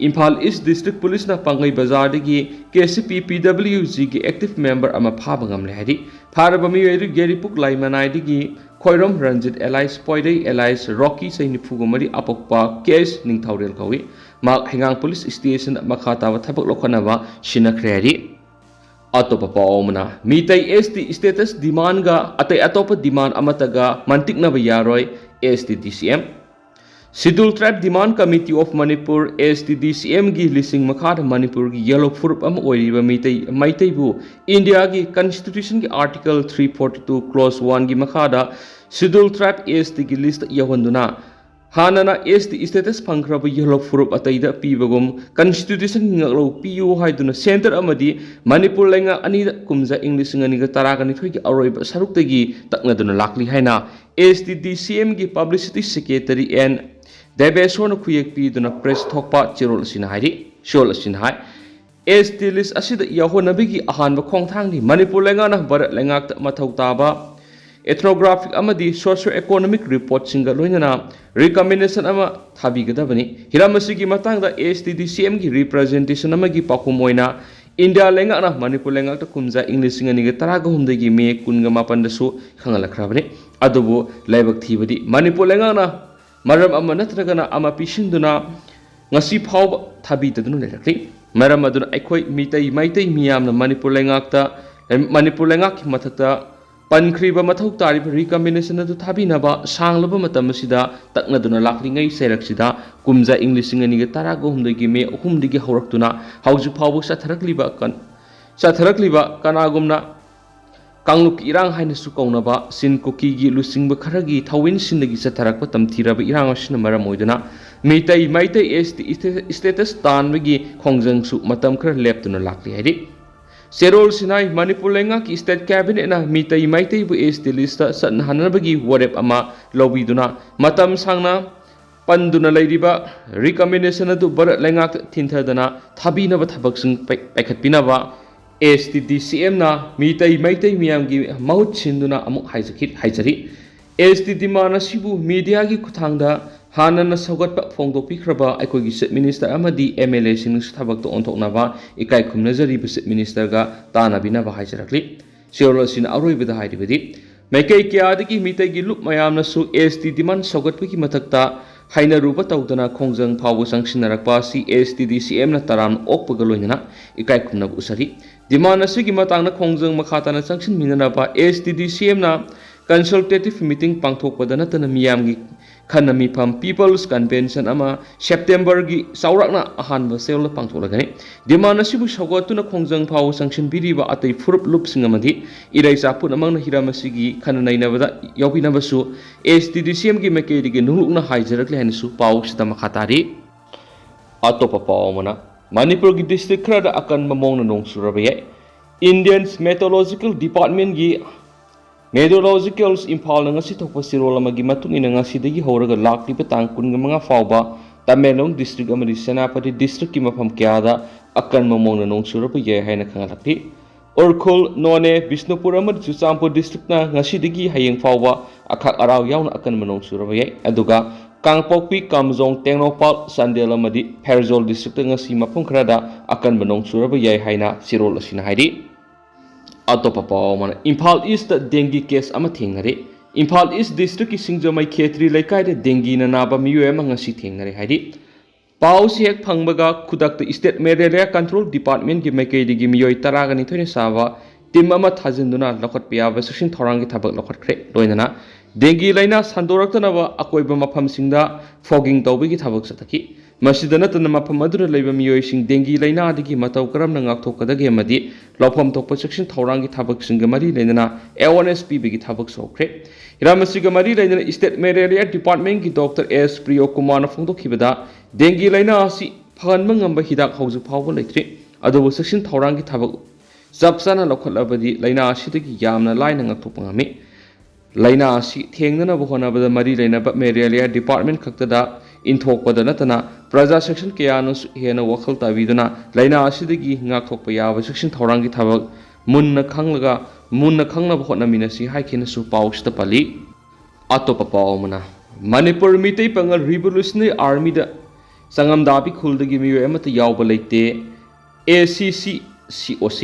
ꯏꯝꯐꯥꯜ ꯏꯁ ꯗꯤꯁꯇ꯭ꯔꯤꯛ ꯄꯨꯂꯤꯁꯅ ꯄꯥꯡꯒꯩ ꯕꯖꯥꯔꯗꯒꯤ ꯀꯦ ꯁꯤ ꯄꯤ ꯄꯤ ꯗꯕ꯭ꯂꯤꯌꯨ ꯖꯤꯒꯤ ꯑꯦꯛꯇꯤꯚ ꯃꯦꯝꯕꯔ ꯑꯃ ꯐꯥꯕ ꯉꯝꯂꯦ ꯍꯥꯏꯔꯤ꯫ ꯐꯥꯔꯕ ꯃꯤꯑꯣꯏ ꯑꯗꯨ ꯌꯥꯏꯔꯤꯄꯣꯛ ꯂꯥꯏꯃꯅꯥꯏꯗꯒꯤ ꯈꯣꯏꯔꯣꯝ ꯔꯟꯖꯤꯠ ꯑꯦꯂꯥꯏꯁ ꯄꯣꯏꯔꯩ ꯑꯦꯂꯥꯏꯁ ꯔꯣꯀꯤ, ꯆꯍꯤ ꯅꯤꯐꯨꯒ ꯃꯔꯤ, ꯑꯄꯣꯛꯄ ꯀꯦ ꯑꯦꯁ ꯅꯤꯡꯊꯧꯔꯦꯜ ꯀꯧꯏ꯫ ꯃꯍꯥꯛ ꯍꯩꯉꯥꯡ ꯄꯨꯂꯤꯁ ꯁ꯭ꯇꯦꯁꯟꯗ ꯃꯈꯥ ꯇꯥꯕ ꯊꯕꯛ ꯂꯧꯈꯠꯅꯕ ꯁꯤꯟꯅꯈ꯭ꯔꯦ ꯍꯥꯏꯔꯤ꯫ ꯑꯇꯣꯞꯄ ꯄꯥꯎ ꯑꯃꯅ, ꯃꯤꯇꯩ ꯑꯦꯁ ꯇꯤ ꯁ꯭ꯇꯦꯇꯁ ꯗꯤꯃꯥꯟꯒ ꯑꯇꯩ ꯑꯇꯣꯞꯄ ꯗꯤꯃꯥꯟ ꯑꯃꯠꯇꯒ ꯃꯟꯇꯤꯛꯅꯕ ꯌꯥꯔꯣꯏ, ꯑꯦꯁ ꯇꯤ ꯗꯤ ꯁꯤ M. Scheduled Tribe Demand Committee of Manipur, S T D ꯁꯤ ꯑꯦꯝꯒꯤ ꯂꯤꯁꯤꯡ ꯃꯈꯥꯗ ꯃꯅꯤꯄꯨꯔꯒꯤ ꯌꯦꯜꯂꯣ ꯐꯨꯔꯨꯞ ꯑꯃ ꯑꯣꯏꯔꯤꯕ ꯃꯤꯇꯩ, ꯃꯩꯇꯩꯕꯨ ꯏꯟꯗꯤꯌꯥꯒꯤ ꯀꯟꯁꯇꯤꯇ꯭ꯌꯨꯁꯟꯒꯤ article three forty two clause ꯋꯥꯟꯒꯤ ꯃꯈꯥꯗ Scheduled Tribe, S T ꯒꯤ list ꯌꯧꯍꯟꯗꯨꯅ ꯍꯥꯟꯅꯅ S T status ꯐꯪꯈ꯭ꯔꯕ ꯌꯦꯛꯂꯣꯛ ꯐꯨꯔꯨꯞ ꯑꯇꯩꯗ ꯄꯤꯕꯒꯨꯝ constitution ꯒꯤ ꯉꯥꯛꯂꯧ ꯄꯤꯌꯨ ꯍꯥꯏꯗꯨꯅ centre ꯑꯃꯗꯤ ꯃꯅꯤꯄꯨꯔ ꯂꯩꯉꯥꯛ ꯑꯅꯤꯗ ꯀꯨꯝꯖꯥ ꯏꯪ ꯂꯤꯁꯤꯡ ꯑꯅꯤꯒ ꯇꯔꯥꯒ ꯅꯤꯊꯣꯏꯒꯤ ꯑꯔꯣꯏꯕ ꯁꯔꯨꯛꯇꯒꯤ ꯇꯛꯅꯗꯨꯅ ꯂꯥꯛꯂꯤ ꯍꯥꯏꯅ S T D C M ꯒꯤ publicity secretary N ꯗꯦꯕꯦꯁꯣꯔꯅ ꯈꯨꯌꯦꯛ ꯄꯤꯗꯨꯅ press ꯊꯣꯛꯄ ꯆꯦꯔꯣꯜ ꯑꯁꯤꯅ ꯍꯥꯏꯔꯤ꯫ ꯆꯦꯔꯣꯜ ꯑꯁꯤꯅ ꯍꯥꯏ, S T list ꯑꯁꯤꯗ ꯌꯥꯎꯍꯟꯅꯕꯒꯤ ꯑꯍꯥꯟꯕ ꯈꯣꯡꯊꯥꯡꯗꯤ ꯃꯅꯤꯄꯨꯔ ꯂꯩꯉꯥꯛꯅ ꯚꯥꯔꯠ ꯂꯩꯉꯥꯛꯇ ꯃꯊꯧ ꯇꯥꯕ ethnographic ꯑꯃꯗꯤ socio economic report ꯁꯤꯡꯒ ꯂꯣꯏꯅꯅ recommendation ꯑꯃ ꯊꯥꯕꯤꯒꯗꯕꯅꯤ꯫ ꯍꯤꯔꯝ ꯑꯁꯤꯒꯤ ꯃꯇꯥꯡꯗ S T D C M ꯒꯤ representation ꯑꯃꯒꯤ ꯄꯥꯎꯈꯨꯝ ꯑꯣꯏꯅ ꯏꯟꯗꯤꯌꯥ ꯂꯩꯉꯥꯛꯅ ꯃꯅꯤꯄꯨꯔ ꯂꯩꯉꯥꯛꯇ ꯀꯨꯝꯖꯥ ꯏꯪ ꯂꯤꯁꯤꯡ ꯑꯅꯤꯒ ꯇꯔꯥꯒ ꯍꯨꯝꯗꯣꯏꯒꯤ ꯃꯦ ꯀꯨꯟꯒ ꯃꯥꯄꯟꯗꯁꯨ ꯈꯪꯍꯜꯂꯛꯈ꯭ꯔꯕꯅꯤ꯫ ꯑꯗꯨꯕꯨ ꯂꯥꯏꯕꯛ ꯊꯤꯕꯗꯤ ꯃꯅꯤꯄꯨꯔ ꯂꯩꯉꯥꯛꯅ ꯃꯔꯝ ꯑꯃ ꯅꯠꯇ꯭ꯔꯒꯅ ꯑꯃ ꯄꯤꯁꯤꯟꯗꯨꯅ ꯉꯁꯤ ꯐꯥꯎꯕ ꯊꯥꯕꯤꯗꯗꯨꯅ ꯂꯩꯔꯛꯂꯤ꯫ ꯃꯔꯝ ꯑꯗꯨꯅ ꯑꯩꯈꯣꯏ ꯃꯤꯇꯩ ꯃꯩꯇꯩ ꯃꯤꯌꯥꯝꯅ ꯃꯅꯤꯄꯨꯔ ꯂꯩꯉꯥꯛꯇ, ꯃꯅꯤꯄꯨꯔ ꯂꯩꯉꯥꯛꯀꯤ ꯃꯊꯛꯇ ꯄꯟꯈ꯭ꯔꯤꯕ ꯃꯊꯧ ꯇꯥꯔꯤꯕ recommendation ꯑꯗꯨ ꯊꯥꯕꯤꯅꯕ ꯁꯥꯡꯂꯕ ꯃꯇꯝ ꯑꯁꯤꯗ ꯇꯛꯅꯗꯨꯅ ꯂꯥꯛꯂꯤꯉꯩ ꯆꯩꯔꯛꯁꯤꯗ ꯀꯨꯝꯖꯥ ꯏꯪ ꯂꯤꯁꯤꯡ ꯑꯅꯤꯒ ꯇꯔꯥꯒ ꯍꯨꯝꯗꯣꯏꯒꯤ ꯃꯦ ꯑꯍꯨꯝꯗꯒꯤ ꯍꯧꯔꯛꯇꯨꯅ ꯍꯧꯖꯤꯛ ꯐꯥꯎꯕ ꯆꯠꯊꯔꯛꯂꯤꯕ ꯀꯟ-, ꯆꯠꯊꯔꯛꯂꯤꯕ ꯀꯅꯥꯒꯨꯝꯅ ꯀꯥꯡꯂꯨꯞꯀꯤ ꯏꯔꯥꯡ ꯍꯥꯏꯅꯁꯨ ꯀꯧꯅꯕ ꯆꯤꯟ ꯀꯨꯀꯤꯒꯤ ꯂꯨꯆꯤꯡꯕ ꯈꯔꯒꯤ ꯊꯧꯋꯤꯟꯁꯤꯡꯗꯒꯤ ꯆꯠꯊꯔꯛꯄ ꯇꯝꯊꯤꯔꯕ ꯏꯔꯥꯡ ꯑꯁꯤꯅ ꯃꯔꯝ ꯑꯣꯏꯗꯨꯅ Meitei Meitei S T status ꯇꯥꯟꯕꯒꯤ ꯈꯣꯡꯖꯪꯁꯨ ꯃꯇꯝ ꯈꯔ ꯂꯦꯞꯇꯨꯅ ꯂꯥꯛꯂꯤ ꯍꯥꯏꯔꯤ꯫ ꯆꯦꯔꯣꯜ ꯁꯤꯅꯥꯏ ꯃꯅꯤꯄꯨꯔ ꯂꯩꯉꯥꯛꯀꯤ state cabinet ꯅ ꯃꯤꯇꯩ ꯃꯩꯇꯩꯕꯨ S T list ꯇ ꯆꯠꯅꯍꯟꯅꯕꯒꯤ ꯋꯥꯔꯦꯞ ꯑꯃ ꯂꯧꯕꯤꯗꯨꯅ ꯃꯇꯝ ꯁꯥꯡꯅ ꯄꯟꯗꯨꯅ ꯂꯩꯔꯤꯕ recommendation ꯑꯗꯨ ꯚꯥꯔꯠ ꯂꯩꯉꯥꯛꯇ ꯊꯤꯟꯊꯗꯅ ꯊꯥꯕꯤꯅꯕ ꯊꯕꯛꯁꯤꯡ ꯄꯥꯏ-, ꯄꯥꯏꯈꯠꯄꯤꯅꯕ S T D C M ꯅ ꯃꯤꯇꯩ ꯃꯩꯇꯩ ꯃꯤꯌꯥꯝꯒꯤ ꯃꯍꯨꯠ ꯁꯤꯟꯗꯨꯅ ꯑꯃꯨꯛ ꯍꯥꯏꯖꯈꯤ-, ꯍꯥꯏꯖꯔꯤ꯫ S T demand ꯑꯁꯤꯕꯨ media ꯒꯤ ꯈꯨꯠꯊꯥꯡꯗ ꯍꯥꯟꯅꯅ ꯁꯧꯒꯠꯄ ꯐꯣꯡꯗꯣꯛꯄꯤꯈ꯭ꯔꯕ ꯑꯩꯈꯣꯏꯒꯤ Chief Minister ꯑꯃꯗꯤ M L A ꯁꯤꯡꯅꯁꯨ ꯊꯕꯛꯇ ꯑꯣꯟꯊꯣꯛꯅꯕ ꯏꯀꯥꯏ ꯈꯨꯝꯅꯖꯔꯤꯕ Chief Minister ꯒ ꯇꯥꯟꯅꯕꯤꯅꯕ ꯍꯥꯏꯖꯔꯛꯂꯤ꯫ ꯆꯦꯔꯣꯜ ꯑꯁꯤꯅ ꯑꯔꯣꯏꯕꯗ ꯍꯥꯏꯔꯤꯕꯗꯤ, ꯃꯥꯏꯀꯩ ꯀꯌꯥꯗꯒꯤ ꯃꯤꯇꯩꯒꯤ ꯂꯨꯞ ꯃꯌꯥꯝꯅꯁꯨ S T demand ꯁꯧꯒꯠꯄꯒꯤ ꯃꯊꯛꯇ ꯍꯩꯅꯔꯨꯕ ꯇꯧꯗꯅ ꯈꯣꯡꯖꯪ ꯐꯥꯎꯕ ꯆꯪꯁꯤꯟꯅꯔꯛꯄ ꯑꯁꯤ S T D C M ꯅ ꯇꯔꯥꯝꯅ ꯑꯣꯛꯄꯒ ꯂꯣꯏꯅꯅ ꯏꯀꯥꯏ ꯈꯨꯝꯅꯕ ꯎꯠꯆꯔꯤ꯫ Demand ꯑꯁꯤꯒꯤ ꯃꯇꯥꯡꯗ ꯈꯣꯡꯖꯪ ꯃꯈꯥ ꯇꯥꯅ ꯆꯪꯁꯤꯟꯃꯤꯟꯅꯅꯕ S T D C M ꯅ consultative meeting ꯄꯥꯡꯊꯣꯛꯄꯗ ꯅꯠꯇꯅ ꯃꯤꯌꯥꯝꯒꯤ ꯈꯟꯅ ꯃꯤꯐꯝ People's Convention ꯑꯃ ꯁꯦꯞꯇꯦꯝꯕꯔꯒꯤ ꯆꯥꯎꯔꯥꯛꯅ ꯑꯍꯥꯟꯕ ꯆꯌꯣꯜꯗ ꯄꯥꯡꯊꯣꯛꯂꯒꯅꯤ꯫ Demand ꯑꯁꯤꯕꯨ ꯁꯧꯒꯠꯇꯨꯅ ꯈꯣꯡꯖꯪ ꯐꯥꯎꯕ ꯆꯪꯁꯤꯟꯕꯤꯔꯤꯕ ꯑꯇꯩ ꯐꯨꯔꯨꯞ ꯂꯨꯞꯁꯤꯡ ꯑꯃꯗꯤ ꯏꯔꯩꯆꯥ ꯄꯨꯝꯅꯃꯛꯅ ꯍꯤꯔꯝ ꯑꯁꯤꯒꯤ ꯈꯟꯅ ꯅꯩꯅꯕꯗ ꯌꯥꯎꯕꯤꯅꯕꯁꯨ ASTDCMꯒꯤ ꯃꯥꯏꯀꯩꯗꯒꯤ ꯅꯨꯡꯂꯨꯛꯅ ꯍꯥꯏꯖꯔꯛꯂꯤ ꯍꯥꯏꯅꯁꯨ ꯄꯥꯎꯁꯤꯗ ꯃꯈꯥ ꯇꯥꯔꯤ꯫ ꯑꯇꯣꯞꯄ ꯄꯥꯎ ꯑꯃꯅ, ꯃꯅꯤꯄꯨꯔꯒꯤ district ꯈꯔꯗ ꯑꯀꯟꯕ ꯃꯑꯣꯡꯗ ꯅꯣꯡ ꯆꯨꯔꯕ ꯌꯥꯏ꯫ Indian Meteorological Departmentꯀꯤ Meteorologicals ꯏꯝꯐꯥꯜꯅ ꯉꯁꯤ ꯊꯣꯛꯄ ꯆꯦꯔꯣꯜ ꯑꯃꯒꯤ ꯃꯇꯨꯡ ꯏꯟꯅ, ꯉꯁꯤꯗꯒꯤ ꯍꯧꯔꯒ ꯂꯥꯛꯂꯤꯕ ꯇꯥꯡ ꯀꯨꯟꯃꯉꯥ ꯐꯥꯎꯕ ꯇꯃꯦꯡꯂꯣꯡ district ꯑꯃꯗꯤ ꯁꯦꯅꯥꯄꯇꯤ districtꯀꯤ ꯃꯐꯝ ꯀꯌꯥꯗ ꯑꯀꯟꯕ ꯃꯑꯣꯡꯗ ꯅꯣꯡ ꯆꯨꯔꯛꯄ ꯌꯥꯏ ꯍꯥꯏꯅ ꯈꯪꯍꯜꯂꯛꯂꯤ꯫ ꯎꯈ꯭ꯔꯨꯜ, ꯅꯣꯅꯦ, ꯕꯤꯁꯅꯨꯄꯨꯔ ꯑꯃꯗꯤ ꯆꯨꯔꯆꯥꯟꯄꯨꯔ districtꯅ ꯉꯁꯤꯗꯒꯤ ꯍꯌꯦꯡ ꯐꯥꯎꯕ ꯑꯈꯥꯛ ꯑꯔꯥꯎ ꯌꯥꯎꯅ ꯑꯀꯟꯕ ꯅꯣꯡ ꯆꯨꯔꯕ ꯌꯥꯏ꯫ ꯑꯗꯨꯒ ꯀꯥꯡꯄꯣꯛꯄꯤ, ꯀꯥꯝꯖꯣꯡ, ꯇꯦꯡꯅꯧꯄꯜ, ꯆꯥꯟꯗꯦꯜ ꯑꯃꯗꯤ ꯐꯦꯔꯖꯣꯜ districtꯇ ꯉꯁꯤ ꯃꯐꯝ ꯈꯔꯗ ꯑꯀꯟꯕ ꯅꯣꯡ ꯆꯨꯔꯕ ꯌꯥꯏ ꯍꯥꯏꯅ ꯆꯦꯔꯣꯜ ꯑꯁꯤꯅ ꯍꯥꯏꯔꯤ꯫ ꯑꯇꯣꯞꯄ ꯄꯥꯎ ꯑꯃꯅ, ꯏꯝꯐꯥꯜ Eastꯇ dengue case ꯑꯃ ꯊꯦꯡꯅꯔꯦ꯫ ꯏꯝꯐꯥꯜ East districtꯀꯤ ꯁꯤꯡꯖꯃꯩ ꯈꯦꯇ꯭ꯔꯤ ꯂꯩꯀꯥꯏꯗ dengueꯅ ꯅꯥꯕ ꯃꯤꯑꯣꯏ ꯑꯃ ꯉꯁꯤ ꯊꯦꯡꯅꯔꯦ ꯍꯥꯏꯔꯤ꯫ ꯄꯥꯎꯁꯤ ꯍꯦꯛ ꯐꯪꯕꯒ ꯈꯨꯗꯛꯇ State Malaria Control Departmentꯀꯤ ꯃꯥꯏꯀꯩꯗꯒꯤ ꯃꯤꯑꯣꯏ ꯇꯔꯥꯒ ꯅꯤꯊꯣꯏꯅ ꯁꯥꯕ team ꯑꯃ ꯊꯥꯖꯤꯟꯗꯨꯅ ꯂꯧꯈꯠꯄ ꯌꯥꯕ ꯆꯦꯛꯁꯤꯟ ꯊꯧꯔꯥꯡꯒꯤ ꯊꯕꯛ ꯂꯧꯈꯠꯈ꯭ꯔꯦ꯫ ꯂꯣꯏꯅꯅ dengue ꯂꯥꯏꯅꯥ ꯁꯟꯗꯣꯔꯛꯇꯅꯕ ꯑꯀꯣꯏꯕ ꯃꯐꯝꯁꯤꯡꯗ fogging ꯇꯧꯕꯒꯤ ꯊꯕꯛ ꯆꯠꯊꯈꯤ꯫ ꯃꯁꯤꯗ ꯅꯠꯇꯅ ꯃꯐꯝ ꯑꯗꯨꯗ ꯂꯩꯕ ꯃꯤꯑꯣꯏꯁꯤꯡ dengue ꯂꯥꯏꯅꯥꯗꯒꯤ ꯃꯇꯧ ꯀꯔꯝꯅ ꯉꯥꯛꯊꯣꯛꯀꯗꯒꯦ ꯑꯃꯗꯤ ꯂꯧꯐꯝ ꯊꯣꯛꯄ ꯆꯦꯛꯁꯤꯟ ꯊꯧꯔꯥꯡꯒꯤ ꯊꯕꯛꯁꯤꯡꯒ ꯃꯔꯤ ꯂꯩꯅꯅ awareness ꯄꯤꯕꯒꯤ ꯊꯕꯛꯁꯨ ꯍꯧꯈ꯭ꯔꯦ꯫ ꯍꯤꯔꯝ ꯑꯁꯤꯒ ꯃꯔꯤ ꯂꯩꯅꯅ State Malaria Departmentꯀꯤ Doctor S ꯄ꯭ꯔꯤꯌꯣ ꯀꯨꯃꯥꯔꯅ ꯐꯣꯡꯗꯣꯛꯈꯤꯕꯗ, dengue ꯂꯥꯏꯅꯥ ꯑꯁꯤ ꯐꯍꯟꯕ ꯉꯝꯕ ꯍꯤꯗꯥꯛ ꯍꯧꯖꯤꯛ ꯐꯥꯎꯕ ꯂꯩꯇ꯭ꯔꯤ꯫ ꯑꯗꯨꯕꯨ ꯆꯦꯛꯁꯤꯟ ꯊꯧꯔꯥꯡꯒꯤ ꯊꯕꯛ ꯆꯞ ꯆꯥꯅ ꯂꯧꯈꯠꯂꯕꯗꯤ ꯂꯥꯏꯅꯥ ꯑꯁꯤꯗꯒꯤ ꯌꯥꯝꯅ ꯂꯥꯏꯅ ꯉꯥꯛꯊꯣꯛꯄ ꯉꯝꯃꯤ꯫ ꯂꯥꯏꯅꯥ ꯑꯁꯤ ꯊꯦꯡꯅꯅꯕ ꯍꯣꯠꯅꯕꯗ ꯃꯔꯤ ꯂꯩꯅꯕ Malaria Department ꯈꯛꯇꯗ ꯏꯟꯊꯣꯛꯄꯗ ꯅꯠꯇꯅ ꯄ꯭ꯔꯖꯥ section ꯀꯌꯥꯅꯁꯨ ꯍꯦꯟꯅ ꯋꯥꯈꯜ ꯇꯥꯕꯤꯗꯨꯅ ꯂꯥꯏꯅꯥ ꯑꯁꯤꯗꯒꯤ ꯉꯥꯛꯊꯣꯛꯄ ꯌꯥꯕ ꯆꯦꯛꯁꯤꯟ ꯊꯧꯔꯥꯡꯒꯤ ꯊꯕꯛ ꯃꯨꯟꯅ ꯈꯪꯂꯒ ꯃꯨꯟꯅ ꯈꯪꯅꯕ ꯍꯣꯠꯅꯃꯤꯟꯅꯁꯤ ꯍꯥꯏꯈꯤꯅꯁꯨ ꯄꯥꯎꯁꯤꯗ ꯄꯜꯂꯤ꯫ ꯑꯇꯣꯞꯄ ꯄꯥꯎ ꯑꯃꯅ, ꯃꯅꯤꯄꯨꯔ ꯃꯤꯇꯩ ꯄꯥꯉꯜ Revolutionary Armyꯗ ꯆꯉꯝꯗꯥꯕꯤ ꯈꯨꯜꯗꯒꯤ ꯃꯤꯑꯣꯏ ꯑꯃꯠꯇ ꯌꯥꯎꯕ ꯂꯩꯇꯦ, ACC COC꯫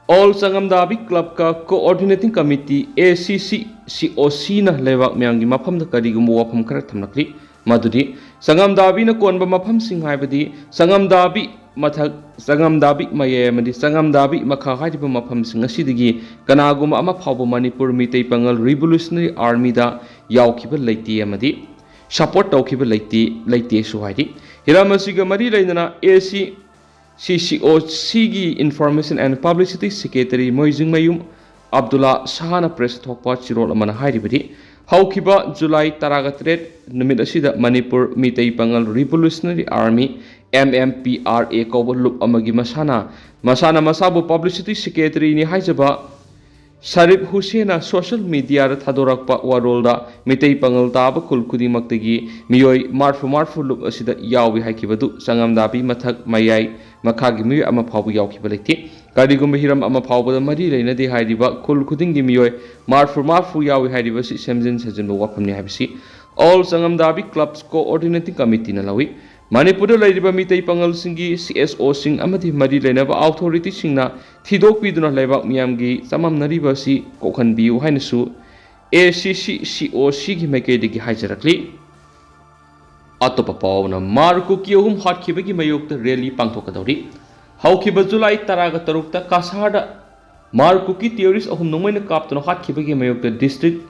All ꯆꯉꯝꯗꯥꯕꯤ Clubꯀ Coordinating Committee, ACC COCꯅ ꯂꯩꯕꯥꯛ ꯃꯌꯥꯝꯒꯤ ꯃꯐꯝꯗ ꯀꯔꯤꯒꯨꯝꯕ ꯋꯥꯐꯝ ꯈꯔ ꯊꯝꯂꯛꯂꯤ꯫ ꯃꯗꯨꯗꯤ ꯆꯉꯝꯗꯥꯕꯤꯅ ꯀꯣꯟꯕ ꯃꯐꯝꯁꯤꯡ, ꯍꯥꯏꯕꯗꯤ ꯆꯉꯝꯗꯥꯕꯤ ꯃꯊꯛ, ꯆꯉꯝꯗꯥꯕꯤ ꯃꯌꯥꯏ ꯑꯃꯗꯤ ꯆꯉꯝꯗꯥꯕꯤ ꯃꯈꯥ ꯍꯥꯏꯔꯤꯕ ꯃꯐꯝꯁꯤꯡ ꯑꯁꯤꯗꯒꯤ ꯀꯅꯥꯒꯨꯝꯕ ꯑꯃ ꯐꯥꯎꯕ ꯃꯅꯤꯄꯨꯔ ꯃꯤꯇꯩ ꯄꯥꯉꯜ Revolutionary Armyꯗ ꯌꯥꯎꯈꯤꯕ ꯂꯩꯇꯦ ꯑꯃꯗꯤ support ꯇꯧꯈꯤꯕ ꯂꯩꯇꯦ, ꯂꯩꯇꯦꯁꯨ ꯍꯥꯏꯔꯤ꯫ ꯍꯤꯔꯝ ꯑꯁꯤꯒ ꯃꯔꯤ ꯂꯩꯅꯅ ꯑꯦ ꯁꯤ ꯁꯤ ꯁꯤ ꯑꯣ ꯁꯤꯒꯤ Information and Publicity Secretary Moijingmayum Abdulla ꯁꯍꯥꯅ press ꯊꯣꯛꯄ ꯆꯤꯔꯣꯜ ꯑꯃꯅ ꯍꯥꯏꯔꯤꯕꯗꯤ, ꯍꯧꯈꯤꯕ ꯖꯨꯂꯥꯏ ꯇꯔꯥꯒ ꯇꯔꯦꯠ ꯅꯨꯃꯤꯠ ꯑꯁꯤꯗ ꯃꯅꯤꯄꯨꯔ ꯃꯤꯇꯩ ꯄꯥꯉꯜ Revolutionary Army, M M P R A ꯀꯧꯕ ꯂꯨꯞ ꯑꯃꯒꯤ ꯃꯁꯥꯅ, ꯃꯁꯥꯅ ꯃꯁꯥꯕꯨ Publicity Secretaryꯅꯤ ꯍꯥꯏꯖꯕ ꯁꯔꯤꯐ ꯍꯨꯁꯦꯟꯅ social mediaꯗ ꯊꯥꯗꯣꯔꯛꯄ ꯋꯥꯔꯣꯜꯗ ꯃꯤꯇꯩ ꯄꯥꯉꯜ ꯇꯥꯕ ꯈꯨꯜ ꯈꯨꯗꯤꯡꯃꯛꯇꯒꯤ ꯃꯤꯑꯣꯏ ꯃꯔꯐꯨ ꯃꯔꯐꯨ ꯂꯨꯞ ꯑꯁꯤꯗ ꯌꯥꯎꯏ ꯍꯥꯏꯈꯤꯕꯗꯨ ꯆꯉꯝꯗꯥꯕꯤ ꯃꯊꯛ, ꯃꯌꯥꯏ, ꯃꯈꯥꯒꯤ ꯃꯤꯑꯣꯏ ꯑꯃ ꯐꯥꯎꯕ ꯌꯥꯎꯈꯤꯕ ꯂꯩꯇꯦ꯫ ꯀꯔꯤꯒꯨꯝꯕ ꯍꯤꯔꯝ ꯑꯃ ꯐꯥꯎꯕꯗ ꯃꯔꯤ ꯂꯩꯅꯗꯦ ꯍꯥꯏꯔꯤꯕ ꯈꯨꯜ ꯈꯨꯗꯤꯡꯒꯤ ꯃꯤꯑꯣꯏ ꯃꯔꯐꯨ ꯃꯔꯐꯨ ꯌꯥꯎꯏ ꯍꯥꯏꯔꯤꯕꯁꯤ ꯁꯦꯝꯖꯤꯟ ꯁꯥꯖꯤꯟꯕ ꯋꯥꯐꯝꯅꯤ ꯍꯥꯏꯕꯁꯤ All ꯆꯉꯝꯗꯥꯕꯤ Clubs Coordinating Committeeꯅ ꯂꯧꯏ꯫ ꯃꯅꯤꯄꯨꯔꯗ ꯂꯩꯔꯤꯕ ꯃꯤꯇꯩ ꯄꯥꯉꯜꯁꯤꯡꯒꯤ ꯁꯤ ꯑꯦꯁ ꯑꯣꯁꯤꯡ ꯑꯃꯗꯤ ꯃꯔꯤ ꯂꯩꯅꯕ ꯑꯣꯊꯣꯔꯤꯇꯤꯁꯤꯡꯅ ꯊꯤꯗꯣꯛꯄꯤꯗꯨꯅ ꯂꯩꯕꯥꯛ ꯃꯤꯌꯥꯝꯒꯤ ꯆꯃꯝꯅꯔꯤꯕ ꯑꯁꯤ ꯀꯣꯛꯍꯟꯕꯤꯌꯨ ꯍꯥꯏꯅꯁꯨ ꯑꯦ ꯁꯤ ꯁꯤ ꯁꯤ ꯑꯣ ꯁꯤꯒꯤ ꯃꯥꯏꯀꯩꯗꯒꯤ ꯍꯥꯏꯖꯔꯛꯂꯤ꯫ ꯑꯇꯣꯞꯄ ꯄꯥꯎꯅ ꯃꯥꯔ ꯀꯨꯀꯤ ꯑꯍꯨꯝ ꯍꯥꯠꯈꯤꯕꯒꯤ ꯃꯥꯌꯣꯛꯇ rally ꯄꯥꯡꯊꯣꯛꯀꯗꯧꯔꯤ꯫ ꯍꯧꯈꯤꯕ ꯖꯨꯂꯥꯏ ꯇꯔꯥꯒ ꯇꯔꯨꯛꯇ ꯀꯁꯥꯔꯗ ꯃꯥꯔ ꯀꯨꯀꯤ terrorist ꯑꯍꯨꯝ ꯅꯣꯡꯃꯩꯅ ꯀꯥꯞꯇꯨꯅ ꯍꯥꯠꯈꯤꯕꯒꯤ ꯃꯥꯌꯣꯛꯇ district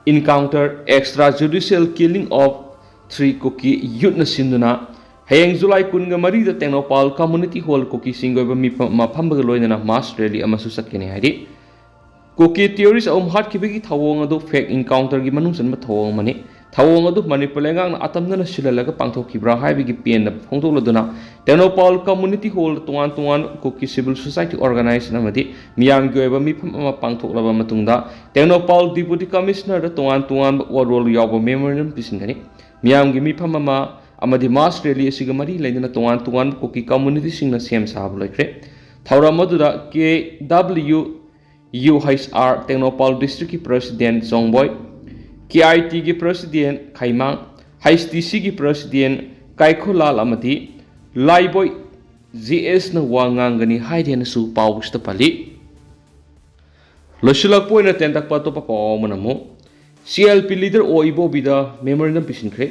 encounter, extrajudicial killing of three Kuki youthꯅ ꯁꯤꯟꯗꯨꯅ ꯍꯌꯦꯡ ꯖꯨꯂꯥꯏ ꯀꯨꯟꯒ ꯃꯔꯤꯗ ꯇꯦꯡꯅꯧꯄꯥꯜ Community Hall ꯀꯨꯀꯤꯁꯤꯡꯒꯤ ꯑꯣꯏꯕ ꯃꯤꯐꯝ ꯑꯃ ꯐꯝꯕꯒ ꯂꯣꯏꯅꯅ mass rally ꯑꯃꯁꯨ ꯆꯠꯀꯅꯤ ꯍꯥꯏꯔꯤ꯫ ꯀꯨꯀꯤ terrorist ꯑꯍꯨꯝ ꯍꯥꯠꯈꯤꯕꯒꯤ ꯊꯧꯑꯣꯡ ꯑꯗꯨ fake encounterꯒꯤ ꯃꯅꯨꯡ ꯆꯟꯕ ꯊꯧꯑꯣꯡ ꯑꯃꯅꯤ꯫ ꯊꯧꯑꯣꯡ ꯑꯗꯨ ꯃꯅꯤꯄꯨꯔ ꯂꯩꯉꯥꯛꯅ ꯑꯇꯝꯅꯅ ꯁꯤꯜꯍꯜꯂꯒ ꯄꯥꯡꯊꯣꯛꯈꯤꯕ꯭ꯔꯥ ꯍꯥꯏꯕꯒꯤ ꯄꯦꯟꯗꯕ ꯐꯣꯡꯗꯣꯛꯂꯗꯨꯅ ꯇꯦꯡꯅꯧꯄꯥꯜ Community Hallꯗ ꯇꯣꯉꯥꯟ ꯇꯣꯉꯥꯟꯕ ꯀꯨꯀꯤ civil society organization ꯑꯃꯗꯤ ꯃꯤꯌꯥꯝꯒꯤ ꯑꯣꯏꯕ ꯃꯤꯐꯝ ꯑꯃ ꯄꯥꯡꯊꯣꯛꯂꯕ ꯃꯇꯨꯡꯗ ꯇꯦꯡꯅꯧꯄꯥꯜ Deputy Commissionerꯗ ꯇꯣꯉꯥꯟ ꯇꯣꯉꯥꯟꯕ ꯋꯥꯔꯣꯜ ꯌꯥꯎꯕ memorandum ꯄꯤꯁꯤꯟꯒꯅꯤ꯫ ꯃꯤꯌꯥꯝꯒꯤ ꯃꯤꯐꯝ ꯑꯃ ꯑꯃꯗꯤ mass rally ꯑꯁꯤꯒ ꯃꯔꯤ ꯂꯩꯅꯅ ꯇꯣꯉꯥꯟ ꯇꯣꯉꯥꯟꯕ ꯀꯨꯀꯤ communityꯁꯤꯡꯅ ꯁꯦꯝ ꯁꯥꯕ ꯂꯣꯏꯈ꯭ꯔꯦ꯫ ꯊꯧꯔꯝ ꯑꯗꯨꯗ K W U H R Tengnoupal districtꯀꯤ president ꯆꯣꯡꯕꯣꯏ, K I Tꯒꯤ president ꯈꯩꯃꯥꯡ, H T Cꯒꯤ president ꯀꯥꯏꯈꯨꯂꯥꯜ ꯑꯃꯗꯤ ꯂꯥꯏꯕꯣꯏ J Sꯅ ꯋꯥ ꯉꯥꯡꯒꯅꯤ ꯍꯥꯏꯔꯦꯅꯁꯨ ꯄꯥꯎꯁꯤꯗ ꯄꯜꯂꯤ꯫ ꯂꯣꯏꯁꯤꯜꯂꯛꯄ ꯑꯣꯏꯅ ꯇꯦꯟꯇꯛꯄ ꯑꯇꯣꯞꯄ ꯄꯥꯎ ꯑꯃꯅ ꯑꯃꯨꯛ ꯁꯤ ꯑꯦꯜ ꯄꯤ ꯂꯤꯗꯔ ꯑꯣ ꯏꯕꯣꯕꯤꯗ ꯃꯦꯃꯣꯔꯦꯟꯗꯝ ꯄꯤꯁꯤꯟꯈ꯭ꯔꯦ꯫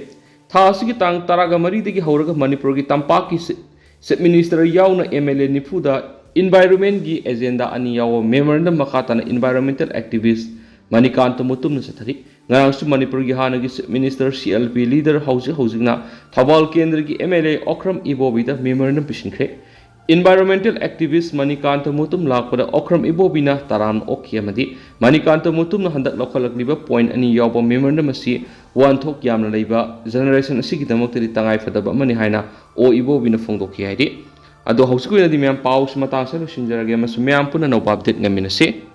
ꯊꯥ ꯑꯁꯤꯒꯤ ꯇꯥꯡ ꯇꯔꯥꯒ ꯃꯔꯤꯗꯒꯤ ꯍꯧꯔꯒ ꯃꯅꯤꯄꯨꯔꯒꯤ ꯇꯝꯄꯥꯛꯀꯤ ꯆꯤꯐ ꯃꯤꯅꯤꯁꯇꯔ ꯌꯥꯎꯅ ꯑꯦꯝ ꯑꯦꯜ ꯑꯦ ꯅꯤꯐꯨꯗ ꯏꯟꯚꯥꯏꯔꯣꯟꯃꯦꯟꯒꯤ ꯑꯦꯖꯦꯟꯗꯥ ꯑꯅꯤ ꯌꯥꯎꯕ ꯃꯦꯃꯣꯔꯦꯟꯗꯝ ꯃꯈꯥ ꯇꯥꯅ ꯏꯟꯚꯥꯏꯔꯣꯟꯃꯦꯟꯇꯦꯜ ꯑꯦꯛꯇꯤꯚꯤꯁ ꯃꯅꯤꯀꯥꯟꯇ ꯃꯨꯇꯨꯝꯅ ꯆꯠꯊꯔꯤ꯫ ꯉꯔꯥꯡꯁꯨ ꯃꯅꯤꯄꯨꯔꯒꯤ ꯍꯥꯟꯅꯒꯤ chief minister C L P leader ꯍꯧꯖꯤꯛ ꯍꯧꯖꯤꯛꯅ ꯊꯧꯕꯥꯜ ꯀꯦꯟꯗ꯭ꯔꯒꯤ ꯑꯦꯝ ꯑꯦꯜ ꯑꯦ ꯑꯣꯀ꯭ꯔꯝ ꯏꯕꯣꯕꯤꯗ ꯃꯦꯃꯣꯔꯦꯟꯗꯝ ꯄꯤꯁꯤꯟꯈ꯭ꯔꯦ꯫ ꯏꯟꯚꯥꯏꯔꯣꯟꯃꯦꯟꯇꯦꯜ ꯑꯦꯛꯇꯤꯚꯤꯁ ꯃꯅꯤꯀꯥꯟꯇ ꯃꯨꯇꯨꯝ ꯂꯥꯛꯄꯗ ꯑꯣꯀ꯭ꯔꯝ ꯏꯕꯣꯕꯤꯅ ꯇꯔꯥꯝꯅ ꯑꯣꯛꯈꯤ ꯑꯃꯗꯤ ꯃꯅꯤꯀꯥꯟꯇ ꯃꯨꯇꯨꯝꯅ ꯍꯟꯗꯛ ꯂꯧꯈꯠꯂꯛꯂꯤꯕ ꯄꯣꯏꯟ ꯑꯅꯤ ꯌꯥꯎꯕ ꯃꯦꯃꯣꯔꯦꯟꯗꯝ ꯑꯁꯤ ꯋꯥꯍꯟꯊꯣꯛ ꯌꯥꯝꯅ ꯂꯩꯕ ꯖꯦꯅꯦꯔꯦꯁꯟ ꯑꯁꯤꯒꯤꯗꯃꯛꯇꯗꯤ ꯇꯉꯥꯏꯐꯗꯕ ꯑꯃꯅꯤ ꯍꯥꯏꯅ ꯑꯣ ꯏꯕꯣꯕꯤꯅ ꯐꯣꯡꯗꯣꯛꯈꯤ ꯍꯥꯏꯔꯤ꯫ ꯑꯗꯣ ꯍꯧꯖꯤꯛꯀꯤ ꯑꯣꯏꯅꯗꯤ ꯃꯌꯥꯝ ꯄꯥꯎꯁꯤ ꯃꯇꯥꯡ ꯑꯁꯤꯗ ꯂꯣꯏꯁꯤꯟꯖꯔꯒꯦ ꯑꯃꯁꯨꯡ ꯃꯌꯥꯝ ꯄꯨꯟꯅ ꯑꯅꯧꯕ ꯑꯞꯗꯦꯠ ꯉꯥꯏꯃꯤꯟꯅꯁꯤ꯫